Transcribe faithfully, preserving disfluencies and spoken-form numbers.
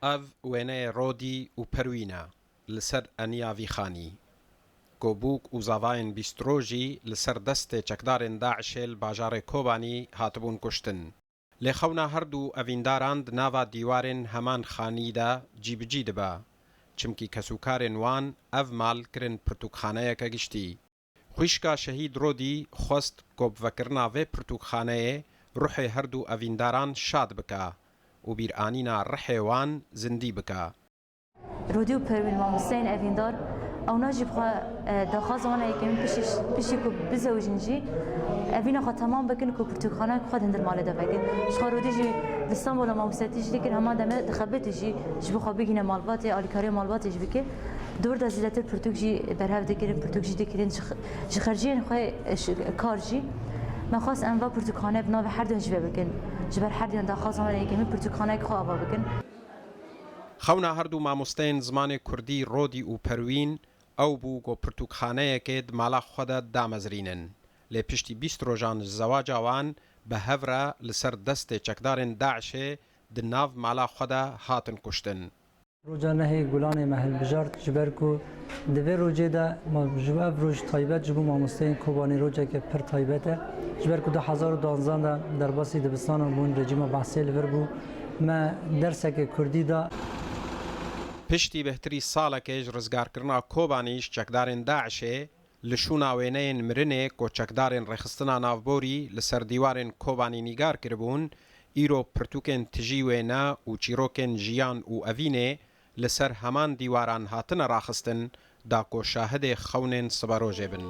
Ev wêneyê Rodî û Perwîn e li ser eniya vî xanî. Kobûk û zavayên bîst rojî li ser destê çekdarên DAIŞê li bajarê Kobanî hatibûn kuştin. Lê xewna her du evîndaran di nava dîwarên heman xanî de cîbicî dibe, çimkî kesûkarên wan ev mal kirin pirtûkxaneyeke giştî. Xwişka şehîd Rodî xwest ku bi vekirina vê pirtûkxaneyê ruhê her du evîndaran şad bike û bîranîna rihê wan zindî bike. Rodî û Perwîn, mamosteyên evîndar, ewna jî bi xwe, e, daxwaza wan e yekemîn piştî, piştî ku bizewicin jî evîna xwe temam bikin ku pirtûkxaneyek xwe di hundir malê de vekin. Ji xwe Rodî jî li Stenbolê mamostetî jî dikir, hema demê dixebitî jî ji bo xwe bigihîne malbatê, alîkariyê malbatê jî bike. Dor de zêdetir pirtûk jî berhev dikirin, pirtûk jî dikirin, ji x-, ji xerciyên xwe, e, ji kar jî. Me xwest em va pirtûkxane bi navê her duyan jî ve bikin. Ji ber her duyan daxwaza wan e yekemîn pirtûkxaneyek xwe ava bikin. Xewna her du mamosteyên zimanê kurdî Rodî û Perwîn ew bû ku pirtûkxaneyekê di mala xwe de damezrînin. Lê piştî bîst rojan ji zewaca wan bi hev re li ser destê çekdarên DAIŞê di nav mala xwe de hatin kuştin. Roja nehê Gulanê me hilbijart, ji ber ku di vê rojê de ma ji bo ev roj taybet ji bo mamosteyên Kobanê rojeke pir taybet e. Ji ber ku du hezar û duwazdeh de derbasî dibistanan bûn, rejîma Behsê li vir bû, me derseke kurdî da. Piştî bêhtirî salekê ji rizgarkirina Kobanî ji çekdarên DAIŞê, li şûna wêneyên mirinê ku çekdarên Rêxistina Navborî li ser dîwarên Kobanî nîgar kiribûn, îro pirtûkên tijî wêne û çîrokên jiyan û evînê li ser heman dîwaran hatine raxistin, da ku şahidê xewnên siberojê bin.